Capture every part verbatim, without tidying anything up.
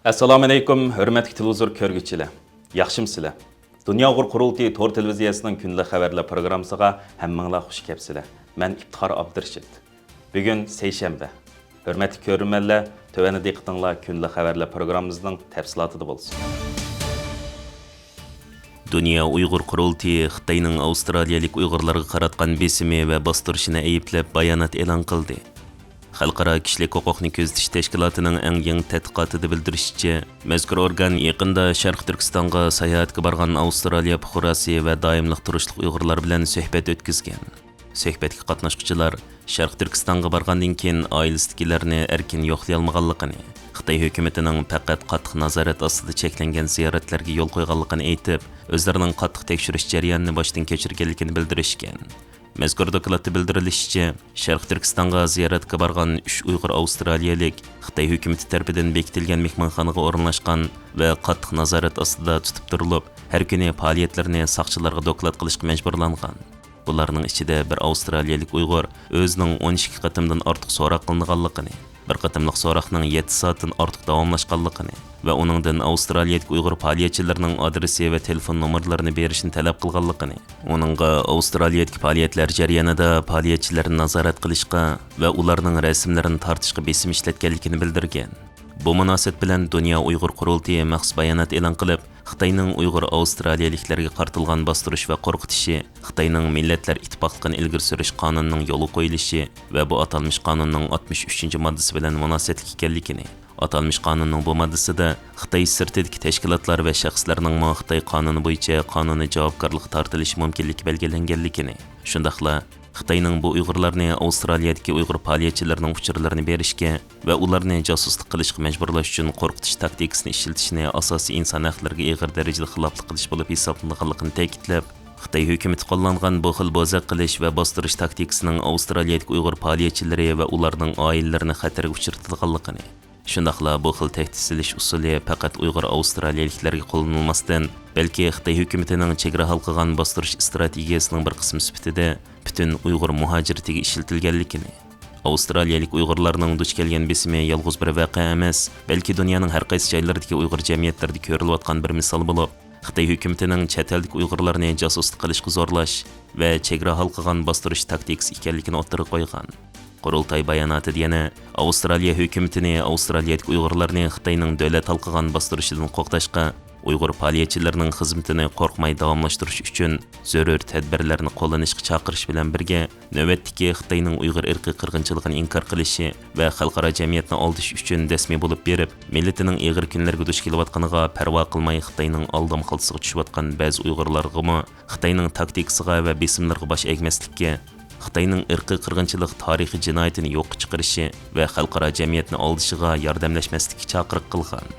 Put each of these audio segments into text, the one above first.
ئەسسالامۇئەلەيكۇم، ھۆرمەتلىك تېلېۋىزور كۆرگۈچىلەر. ياخشىمۇسىلەر؟ دۇنيا ئۇيغۇر قۇرۇلتىيى تور تېلېۋىزىيەسىنىڭ كۈندىلىك خەۋەرلەر پروگراممىسىغا ھەممىڭلار خۇش كەپسىلەر. مەن ئىپتىخار ئابدۇرېشىت. بۈگۈن سەيشەنبە. ھۆرمەتلىك كۆرۈرمەنلەر، تۆۋەندە دىققىتىڭلار كۈندىلىك خەۋەرلەر پروگراممىمىزنىڭ تەپسىلاتىدا بولسۇن. دۇنيا ئۇيغۇر قۇرۇلتىيى خىتاينىڭ ئاۋسترالىيەلىك ئۇيغۇرلارغا قاراتقان بېسىمى ۋە باستۇرۇشىنى ئەيىبلەپ بايانات ئېلان قىلدى. خەلقئارا كىشىلىك ھوقۇقنى كۆزىتىش تەشكىلاتىنىڭ ئەڭ يېڭى تەتقىقاتىدا بىلدۈرۈشىچە، مەزكۇر ئورگان يېقىندا شەرقىي تۈركىستانغا ساياھەتكە بارغان ئاۋسترالىيە پۇقراسى ۋە دائىملىق تۇرۇشلۇق ئۇيغۇرلار بىلەن سۆھبەت ئۆتكۈزگەن. سۆھبەتكە قاتناشقۇچىلار شەرقىي تۈركىستانغا بارغاندىن كېيىن ئائىلىسىدىكىلەرنى ئەركىن يوقلىيالمىغانلىقىنى، خىتاي ھۆكۈمىتىنىڭ پەقەت قاتتىق نازارەت ئاستىدا چەكلەنگەن زىيارەتلەرگە يول قويغانلىقىنى ئېيتىپ، ئۆزلىرىنىڭ قاتتىق تەكشۈرۈش جەريانىنى باشتىن كەچۈرگەنلىكىنى بىلدۈرۈشكەن. مەزكۇر دوكلاتتا بىلدۈرۈلۈشىچە، شەرقىي تۈركىستانغا زىيارەتكە بارغان ئۈچ ئۇيغۇر ئاۋسترالىيەلىك خىتاي ھۆكۈمىتى تەرىپىدىن بېكىتىلگەن مېھمانخانىغا ئورۇنلاشقان ۋە قاتتىق نازارەت ئاستىدا تۇتۇپ تۇرۇلۇپ، ھەر كۈنى پائالىيەتلىرىنى ساقچىلارغا دوكلات قىلىشقا مەجبۇرلانغان. بۇلارنىڭ ئىچىدە بىر ئاۋسترالىيەلىك ئۇيغۇر ئۆزىنىڭ ئون ئىككى قېتىمدىن ئارتۇق سوراق قىلىنغانلىقىنى، بىر قېتىملىق سوراقنىڭ يەتتە سائەتتىن ئارتۇق داۋاملاشقانلىقىنى ۋە ئۇنىڭدىن ئاۋسترالىيەدىكى ئۇيغۇر پائالىيەتچىلىرىنىڭ ئادرېسى ۋە تېلېفون نومۇرلىرىنى بېرىشنى تەلەپ قىلغانلىقىنى، ئۇنىڭغا ئاۋسترالىيەدىكى پائالىيەتلەر جەريانىدا پائالىيەتچىلەرنى نازارەت قىلىشقا ۋە ئۇلارنىڭ رەسىملىرىنى تارتىشقا بېسىم ئىشلەتكەنلىكىنى بىلدۈرگەن. بۇ مۇناسىۋەت بىلەن دۇنيا ئۇيغۇر قۇرۇلتىيى مەخسۇس بايانات ئېلان قىلىپ، خىتاينىڭ ئۇيغۇر ئاۋسترالىيەلىكلەرگە قارىتىلغان باستۇرۇش ۋە قورقۇتۇشى خىتاينىڭ مىللەتلەر ئىتتىپاقلىقىنى ئىلگىرى سۈرۈش قانۇنىنىڭ يولغا قويۇلۇشى ۋە بۇ ئاتالمىش قانۇننىڭ ئاتمىش ئۈچىنچى ماددىسى بىلەن مۇناسىۋەتلىك ئىكەنلىكىنى، ئاتالمىش قانۇننىڭ بۇ ماددىسىدا خىتاي سىرتىدىكى تەشكىلاتلار ۋە شەخسلەرنىڭمۇ خىتاي قانۇنى بويىچە قانۇنىي جاۋابكارلىققا تارتىلىشى مۇمكىنلىكى بەلگىلەنگەنلىكىنى، شۇنداقلا خىتاينىڭ بۇ ئۇيغۇرلارنى ئاۋسترالىيەدىكى ئۇيغۇر پائالىيەتچىلىرىنىڭ ئۇچۇرلىرىنى بېرىشكە ۋە ئۇلارنى جاسۇسلۇق قىلىشقا مەجبۇرلاش ئۈچۈن قورقۇتۇش تاكتىكىسىنى ئىشلىتىشىنى ئاساسىي ئىنسان ھەقلىرىگە ئېغىر دەرىجىدە خىلاپلىق قىلىش بولۇپ ھېسابلىنىدىغانلىقىنى تەكىتلەپ، خىتاي ھۆكۈمىتى قوللانغان بۇ خىل بوزەك قىلىش ۋە باستۇرۇش تاكتىكىسىنىڭ ئاۋسترالىيەدىكى ئۇيغۇر پائالىيەتچىلىرى ۋە ئۇلارنىڭ ئائىلىلىرىنى خەتەرگە ئۇچرىتىدىغانلىقىنى، شۇنداقلا بۇ خىل تەھدىت سېلىش ئۇسۇلى پەقەت ئۇيغۇر ئاۋسترالىيەلىكلەرگە قوللىنىلماستىن، بەلكى خىتاي ھۆكۈمىتىنىڭ چېگرا ھالقىغان باستۇرۇش ئىستراتېگىيەسىنىڭ بىر قىسمى سۈپىتىدە پۈتۈن ئۇيغۇر مۇھاجىرىتىگە ئىشلىتىلگەنلىكىنى، ئاۋسترالىيەلىك ئۇيغۇرلارنىڭ دۇچ كەلگەن بېسىمى يالغۇز بىر ۋەقە ئەمەس، بەلكى دۇنيانىڭ ھەر قايسى جايلىرىدىكى ئۇيغۇر جەمئىيەتلىرىدە كۆرۈلۈۋاتقان بىر مىسال بولۇپ، خىتاي ھۆكۈمىتىنىڭ چەت ئەلدىكى ئۇيغۇرلارنى جاسۇسلۇق قىلىشقا زورلاش ۋە چېگرا ھالقىغان باستۇرۇش تاكتىكىسى ئىكەنلىكىنى ئوتتۇرىغا قويغان. قۇرۇلتاي باياناتىدا يەنە ئاۋسترالىيە ھۆكۈمىتىنى ئاۋسترالىيەدىكى ئۇيغۇرلارنى خىتاينىڭ دۆلەت ھالقىغان باستۇرۇشىدىن قوغداشقا، ئۇيغۇر پائالىيەتچىلىرىنىڭ خىزمىتىنى قورقماي داۋاملاشتۇرۇش ئۈچۈن زۆرۈر تەدبىرلەرنى قوللىنىشقا چاقىرىش بىلەن بىرگە، نۆۋەتتىكى خىتاينىڭ ئۇيغۇر ئىرقىي قىرغىنچىلىقىنى ئىنكار قىلىشى ۋە خەلقئارا جەمئىيەتنى ئالدىشى ئۈچۈن دەسمى بولۇپ بېرىپ، مىللىتىنىڭ ئېغىر كۈنلەرگە دۇچ كېلىۋاتقىنىغا پەرۋا قىلماي، خىتاينىڭ ئالدامغا خالتىسىغا چۈشۈۋاتقان بەزى ئۇيغۇرلارغىمۇ خىتاينىڭ تاكتىكىسىغا ۋە بېسىملىرىغا باش ئەگمەسلىككە، خىتاينىڭ ئىرقىي قىرغىنچىلىق تارىخىي جىنايىتىنى يوققا چىقىرىشى ۋە خەلقئارا جەمئىيەتنى ئالدىشىغا ياردەملەشمەسلىككە چاقىرىق قىلغان.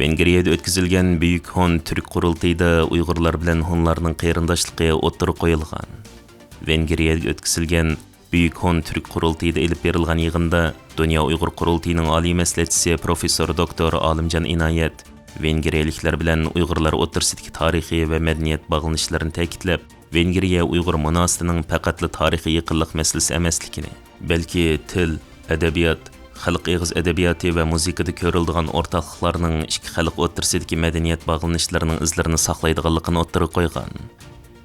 ۋېنگرىيەدە ئۆتكۈزۈلگەن بۈيۈك ھون تۈرك قۇرۇلتىيىدا ئۇيغۇرلار بىلەن ھونلارنىڭ قېرىنداشلىقى ئوتتۇرىغا قويۇلغان. ۋېنگرىيەدە ئۆتكۈزۈلگەن بۈيۈك ھون تۈرك قۇرۇلتىيىدا ئېلىپ بېرىلغان يىغىندا دۇنيا ئۇيغۇر قۇرۇلتىيىنىڭ ئالىي مەسلىھەتچىسى پروفېسسور دوكتور ئالىمجان ئىنايەت ۋېنگرىيەلىكلەر بىلەن ئۇيغۇرلار ئوتتۇرىسىدىكى تارىخىي ۋە مەدەنىيەت باغلىنىشلىرىنى تەكىتلەپ، ۋېنگرىيە ئۇيغۇر مۇناسىۋىتىنىڭ پەقەتلا تارىخىي يېقىنلىق مەسىلىسى ئەمەسلىكىنى، بەلكى تىل، ئەدەبىيات، خەلق ئېغىز ئەدەبىياتى ۋە مۇزىكىدا كۆرۈلىدىغان ئورتاقلىقلارنىڭ ئىككى خەلق ئوتتۇرىسىدىكى مەدەنىيەت باغلىنىشلىرىنىڭ ئىزلىرىنى ساقلايدىغانلىقىنى ئوتتۇرىغا قويغان.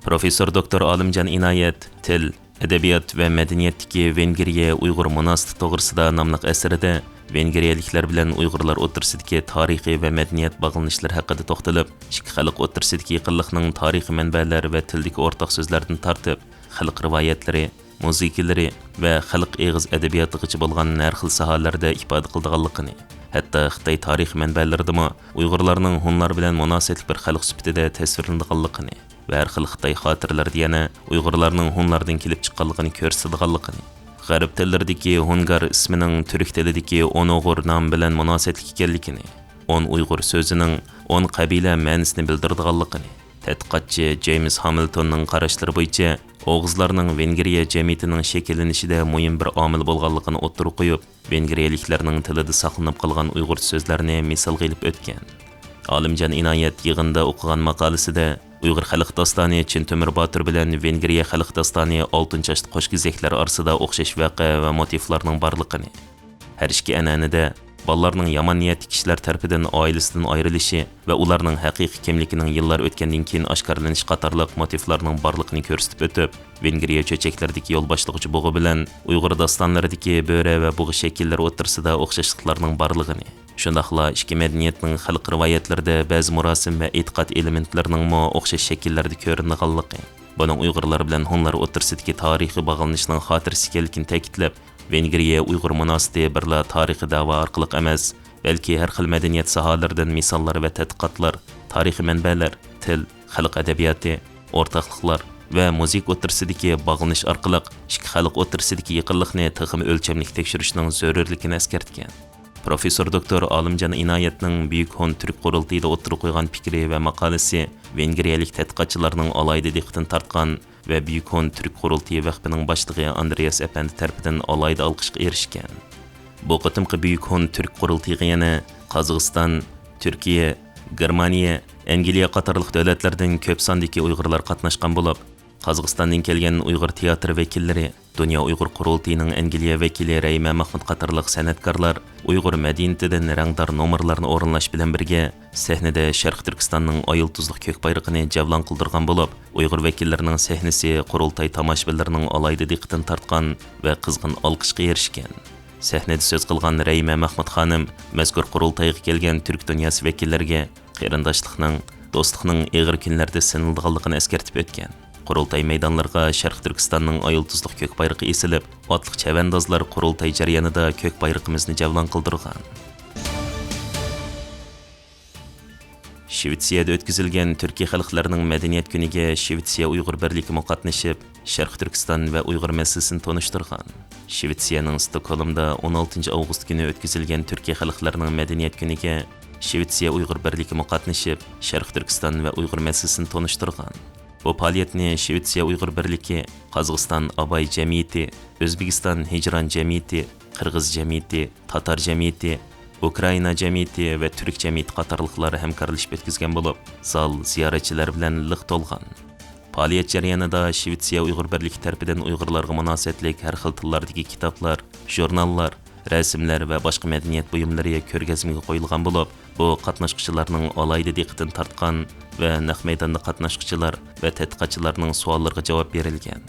پروفېسسور دوكتور ئالىمجان ئىنايەت تىل، ئەدەبىيات ۋە مەدەنىيەتتىكى ۋېنگرىيە ئۇيغۇر مۇناسىۋىتى توغرىسىدا ناملىق ئەسىرىدە ۋېنگرىيەلىكلەر بىلەن ئۇيغۇرلار ئوتتۇرىسىدىكى تارىخىي ۋە مەدەنىيەت باغلىنىشلىرى ھەققىدە توختىلىپ، ئىككى خەلق ئوتتۇرىسىدىكى يېقىنلىقنىڭ تارىخىي مەنبەلەر ۋە تىلدىكى ئورتاق سۆزلەردىن تارتىپ، خەلق رىۋايەتلىرى، مۇزىكىلىرى ۋە خەلق ئېغىز ئەدەبىياتىغىچە بولغان ھەر خىل ساھەلەردە ئىپادە قىلىدىغانلىقىنى، ھەتتا خىتاي تارىخىي مەنبەلىرىدىمۇ ئۇيغۇرلارنىڭ ھونلار بىلەن مۇناسىۋەتلىك بىر خەلق سۈپىتىدە تەسۋىرلىنىدىغانلىقىنى، ۋە ھەر خىل خىتاي خاتىرىلىرىدە يەنە ئۇيغۇرلارنىڭ ھونلاردىن كېلىپ چىققانلىقىنى كۆرسىتىدىغانلىقىنى، غەرب تىللىرىدىكى ھونگار ئىسمىنىڭ تۈرك تىلىدىكى ئون ئوغۇر نامى بىلەن مۇناسىۋەتلىك ئىكەنلىكىنى، ئون ئۇيغۇر سۆزىنىڭ ئون قەبىلە مەنىسىنى بىلدۈرىدىغانلىقىنى، تەتقىقاتچى جېيمىس ھامىلتوننىڭ قاراشلىرى بويىچە، ئوغۇزلارنىڭ ۋېنگرىيە جەمئىيىتىنىڭ شەكىللىنىشىدە مۇھىم بىر ئامىل بولغانلىقىنى ئوتتۇرىغا قويۇپ، ۋېنگرىيەلىكلەرنىڭ تىلىدا ساقلىنىپ قالغان ئۇيغۇرچە سۆزلەرنى مىسالغا ئېلىپ ئۆتكەن. ئالىمجان ئىنايەت يىغىندا ئوقۇغان ماقالىسىدە، ئۇيغۇر خەلق داستانى چىن تۆمۈر باتۇر بىلەن ۋېنگرىيە خەلق داستانى ئالتۇن چاچلىق قوش كېزەكلەر ئارىسىدا ئوخشاش ۋەقە ۋە موتىفلارنىڭ بارلىقىنى، ھەر ئىككى ئەنئەنىدە بالىلارنىڭ يامان نىيەتتىكى كىشىلەر تەرىپىدىن ئائىلىسىدىن ئايرىلىشى ۋە ئۇلارنىڭ ھەقىقىي كىملىكىنىڭ يىللار ئۆتكەندىن كېيىن ئاشكارىلىنىشى قاتارلىق موتىفلارنىڭ بارلىقىنى كۆرسىتىپ ئۆتۈپ، ۋېنگرىيە چۆچەكلىرىدىكى يول باشلىغۇچى بۇغا بىلەن ئۇيغۇر داستانلىرىدىكى بۆرە ۋە بۇغا شەكىللىرى ئوتتۇرىسىدا ئوخشاشلىقلارنىڭ بارلىقىنى، شۇنداقلا ئىككى مەدەنىيەتنىڭ خەلق رىۋايەتلىرىدە بەزى مۇراسىم ۋە ئېتىقاد ئېلېمېنتلىرىنىڭمۇ ئوخشاش شەكىللەردە كۆرۈنىدىغانلىقى، بۇنىڭ ئۇيغۇرلار بىلەن ھونلار ئوتتۇرىسىدىكى تارىخىي باغلىنىشنىڭ خاتىرىسى ئىكەنلىكىنى تەكىتلەپ، ۋېنگرىيە ئۇيغۇر مۇناسىۋىتى بىرلا تارىخىي دەۋا ئارقىلىق ئەمەس، بەلكى ھەر خىل مەدەنىيەت ساھەلىرىدىن مىساللار ۋە تەتقىقاتلار، تارىخىي مەنبەلەر، تىل، خەلق ئەدەبىياتى، ئورتاقلىقلار ۋە مۇزىكا ئوتتۇرىسىدىكى باغلىنىش ئارقىلىق ئىككى خەلق ئوتتۇرىسىدىكى يېقىنلىقنى تېخىمۇ ئۆلچەملىك تەكشۈرۈشنىڭ زۆرۈرلۈكىنى ئەسكەرتكەن. پروفېسسور دوكتور ئالىمجان ئىنايەتنىڭ بۈيۈك ھون تۈرك قۇرۇلتىيىدا ئوتتۇرىغا قويغان پىكرى ۋە ماقالىسى ۋېنگرىيەلىك تەتقىقاتچىلارنىڭ ئالاھىدە دىققىتىنى تارتقان ۋە بۈيۈك ھون تۈرك قۇرۇلتىيى ۋەقپىنىڭ باشلىقى ئاندرېياس ئەپەندى تەرىپىدىن ئالاھىدە ئالقىشقا ئېرىشكەن. بۇ قېتىمقى بۈيۈك ھون تۈرك قۇرۇلتىيىغا يەنە قازاقىستان، تۈركىيە، گېرمانىيە، ئەنگلىيە قاتارلىق دۆلەتلەردىن كۆپ ساندىكى ئۇيغۇرلار قاتناشقان بولۇپ، قازاقىستاندىن كەلگەن ئۇيغۇر تىياتىر ۋەكىللىرى، دۇنيا ئۇيغۇر قۇرۇلتىيىنىڭ ئەنگلىيە ۋەكىلى رەيمە مەخمۇت قاتارلىق سەنئەتكارلار ئۇيغۇر مەدەنىيىتىدىن رەڭدار نومۇرلارنى ئورۇنلاش بىلەن بىرگە، سەھنىدە شەرقىي تۈركىستاننىڭ ئاي يۇلتۇزلۇق كۆك بايرىقىنى جەۋلان قىلدۇرغان بولۇپ، ئۇيغۇر ۋەكىللىرىنىڭ سەھنىسى قۇرۇلتاي تاماشىبىنلىرىنىڭ ئالاھىدە دىققىتىنى تارتقان ۋە قىزغىن ئالقىشقا ئېرىشكەن. سەھنىدە سۆز قىلغان رەيمە مەخمۇت خانىم مەزكۇر قۇرۇلتايغا كەلگەن تۈرك دۇنياسى ۋەكىللىرىگە قېرىنداشلىقنىڭ، دوستلۇقنىڭ ئېغىر كۈنلەردە سىنىلىدىغانلىقىنى ئەسكەرتىپ ئۆتكەن. قۇرۇلتاي مەيدانلىرىغا شەرقىي تۈركىستاننىڭ ئاي يۇلتۇزلۇق كۆك بايرىقى ئېسىلىپ، ئاتلىق چەۋەندازلار قۇرۇلتاي جەريانىدا كۆك بايرىقىمىزنى جەۋلان قىلدۇرغان. شىۋېتسىيەدە ئۆتكۈزۈلگەن تۈركىي خەلقلەرنىڭ مەدەنىيەت كۈنىگە شىۋېتسىيە ئۇيغۇر بىرلىكىمۇ قاتنىشىپ، شەرقىي تۈركىستان ۋە ئۇيغۇر مەسىلىسىنى تونۇشتۇرغان. شىۋېتسىيەنىڭ ستوكھولمدا ئون ئالتىنچى ئاۋغۇست كۈنى ئۆتكۈزۈلگەن تۈركىي خەلقلەرنىڭ مەدەنىيەت كۈنىگە شىۋېتسىيە ئۇيغۇر بىرلىكىمۇ قاتنىشىپ، شەرقىي تۈركىستان ۋە ئۇيغۇر مەسىلىسىنى تونۇشتۇرغان. بۇ پائالىيەتنى شىۋېتسىيە ئۇيغۇر بىرلىكى، قازاقىستان ئاباي جەمئىيىتى، ئۆزبېكىستان ھىجران جەمئىيىتى، قىرغىز جەمئىيىتى، تاتار جەمئىيىتى، ئۇكرائىنا جەمئىيىتى ۋە تۈرك جەمئىيىتى قاتارلىقلار ھەمكارلىشىپ ئۆتكۈزگەن بولۇپ، زال زىيارەتچىلەر بىلەن لىق تولغان. پائالىيەت جەريانىدا شىۋېتسىيە ئۇيغۇر بىرلىكى تەرىپىدىن ئۇيغۇرلارغا مۇناسىۋەتلىك ھەر خىل تىللاردىكى كىتابلار، ژۇرناللار، رەسىملەر ۋە باشقا مەدەنىيەت بۇيۇملىرى كۆرگەزمىگە قويۇلغان بولۇپ، بۇ قاتناشقۇچىلارنىڭ ئالاھىدە دىققىتىنى تارتقان ۋە نەق مەيداندا قاتناشقۇچىلار ۋە تەتقىقاتچىلارنىڭ سوئاللىرىغا جاۋاب بېرىلگەن.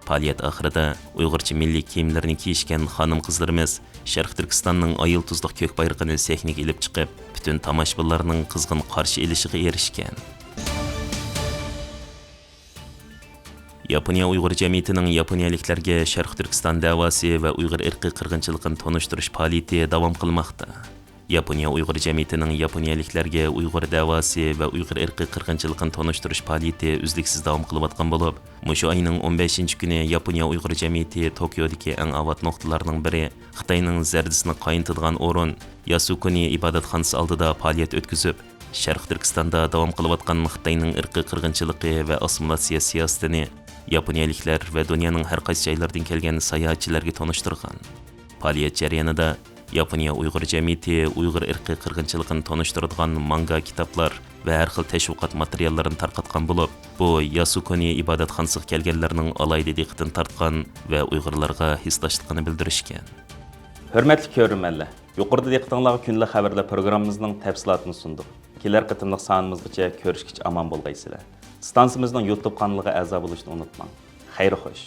پائالىيەت ئاخىرىدا ئۇيغۇرچە مىللىي كىيىملىرىنى كىيىشكەن خانىم-قىزلىرىمىز شەرقىي تۈركىستاننىڭ ئاي يۇلتۇزلۇق كۆك بايرىقىنى سەھنىگە ئېلىپ چىقىپ، پۈتۈن تاماشىبىنلارنىڭ قىزغىن قارشى ئېلىشىغا ئېرىشكەن. ياپونىيە ئۇيغۇر جەمئىيىتىنىڭ ياپونىيەلىكلەرگە شەرقىي تۈركىستان دەۋاسى ۋە ئۇيغۇر ئىرقىي قىرغىنچىلىقىنى تونۇشتۇرۇش پائالىيىتى داۋام قىلماقتا. ياپونىيە ئۇيغۇر جەمئىيىتىنىڭ ياپونىيەلىكلەرگە ئۇيغۇر دەۋاسى ۋە ئۇيغۇر ئىرقىي قىرغىنچىلىقىنى تونۇشتۇرۇش پائالىيىتى ئۈزلۈكسىز داۋام قىلىۋاتقان بولۇپ، مۇشۇ ئاينىڭ ئون بەشىنچى كۈنى ياپونىيە ئۇيغۇر جەمئىيىتى توكيودىكى ئەڭ ئاۋات نۇقتىلارنىڭ بىرى، خىتاينىڭ زەردىسىنى قاينىتىدىغان ئورۇن ياسۇكۇنى ئىبادەتخانىسى ئالدىدا پائالىيەت ئۆتكۈزۈپ، شەرقىي تۈركىستاندا داۋام قىلىۋاتقان خىتاينىڭ ئىرقىي قىرغىنچىلىقى ۋە ئاسسىمىلياتسىيە سىياسىتىنى ياپونىيەلىكلەر ۋە دۇنيانىڭ ھەر قايسى جايلىرىدىن كەلگەن ساياھەتچىلەرگە تونۇشتۇرغان. پائالىيەت جەريانىدا ياپونىيە ئۇيغۇر جەمئىيىتى ئۇيغۇر ئىرقىي قىرغىنچىلىقىنى تونۇشتۇرىدىغان مانگا كىتابلار ۋە ھەر خىل تەشۋىقات ماتېرىياللىرىنى تارقاتقان بولۇپ، بۇ ياسۇكونى ئىبادەتخانىسىغا كەلگەنلەرنىڭ ئالاھىدە دىققىتىنى تارتقان ۋە ئۇيغۇرلارغا ھېسداشلىقىنى بىلدۈرۈشكەن. ھۆرمەتلىك كۆرۈرمەنلەر، يۇقىرىدا دىققىتىڭلارغا كۈندىلىك خەۋەرلەر پروگراممىمىزنىڭ تەپسىلاتىنى سۇندۇق. كېلەر قېتىملىق سانىمىزغىچە كۆرۈشكىچە ئامان بولغايسىلەر. ئىستانسىمىزنىڭ يۇتۇب قانىلىغا ئەزا بولۇشنى ئۇنتۇماڭ. خەير خوش.